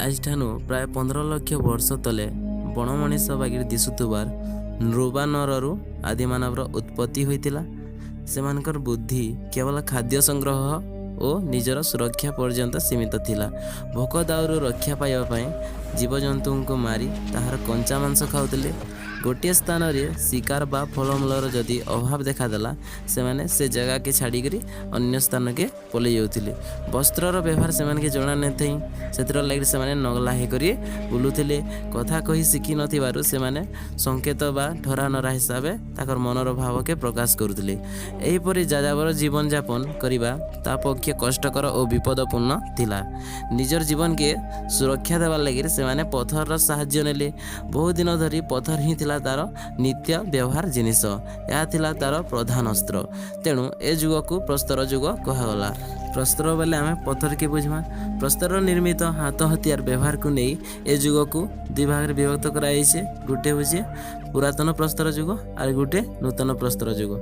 ଆଜଠାନୁ ପ୍ରାୟ 15 ଲକ୍ଷ ବର୍ଷ ତଲେ ବଣ ମଣିଷ ବାଗିର ଦିଶୁଥିବାର ନୃବାନରରୁ ଆଦିମାନବର ଉତ୍ପତ୍ତି ହୋଇଥିଲା। ସେମାନଙ୍କର ବୁଦ୍ଧି କେବଳ ଖାଦ୍ୟ ସଂଗ୍ରହ ଓ ନିଜର ସୁରକ୍ଷା ପର୍ଯ୍ୟନ୍ତ ସୀମିତ ଥିଲା। ଭୋକ ଦାଉରୁ ରକ୍ଷା ପାଇବା ପାଇଁ ଜୀବଜନ୍ତୁଙ୍କୁ ମାରି ତାହାର କଞ୍ଚା ମାଂସ ଖାଉଥିଲେ। ଗୋଟିଏ ସ୍ଥାନରେ ଶିକାର ବା ଫଳମୂଳର ଯଦି ଅଭାବ ଦେଖାଦେଲା, ସେମାନେ ସେ ଜାଗାକେ ଛାଡ଼ିକରି ଅନ୍ୟ ସ୍ଥାନକେ ପଲେଇ ଯାଉଥିଲେ। ବସ୍ତ୍ରର ବ୍ୟବହାର ସେମାନକେ ଜଣା ନଥାଇ, ସେଥିର ଲାଗି ସେମାନେ ନଗ୍ଲା ହେଇକରି ବୁଲୁଥିଲେ। କଥା କହି ଶିଖିନଥିବାରୁ ସେମାନେ ସଂକେତ ବା ଠରା ନରା ହିସାବେ ତାଙ୍କର ମନର ଭାବକେ ପ୍ରକାଶ କରୁଥିଲେ। ଏହିପରି ଯାଯାବର ଜୀବନଯାପନ କରିବା ତା ପକ୍ଷେ କଷ୍ଟକର ଓ ବିପଦପୂର୍ଣ୍ଣ ଥିଲା। ନିଜର ଜୀବନକେ ସୁରକ୍ଷା ଦେବାର୍ ଲାଗି ସେମାନେ ପଥରର ସାହାଯ୍ୟ ନେଲେ। ବହୁ ଦିନ ଧରି ପଥର ହିଁ ଥିଲା ତାର ନିତ୍ୟ ବ୍ୟବହାର ଜିନିଷ। ଏହା ଥିଲା ତାର ପ୍ରଧାନ ଅସ୍ତ୍ର। ତେଣୁ ଏ ଯୁଗକୁ ପ୍ରସ୍ତର ଯୁଗ କୁହାଗଲା। ପ୍ରସ୍ତର ବୋଇଲେ ଆମେ ପଥରକେ ବୁଝମା। ପ୍ରସ୍ତର ନିର୍ମିତ ହାତ ହତିଆର ବ୍ୟବହାରକୁ ନେଇ ଏ ଯୁଗକୁ ଦୁଇ ଭାଗରେ ବିଭକ୍ତ କରାଯାଇଛି। ଗୋଟେ ହେଉଛି ପୁରାତନ ପ୍ରସ୍ତର ଯୁଗ, ଆଉ ଗୋଟେ ନୂତନ ପ୍ରସ୍ତର ଯୁଗ।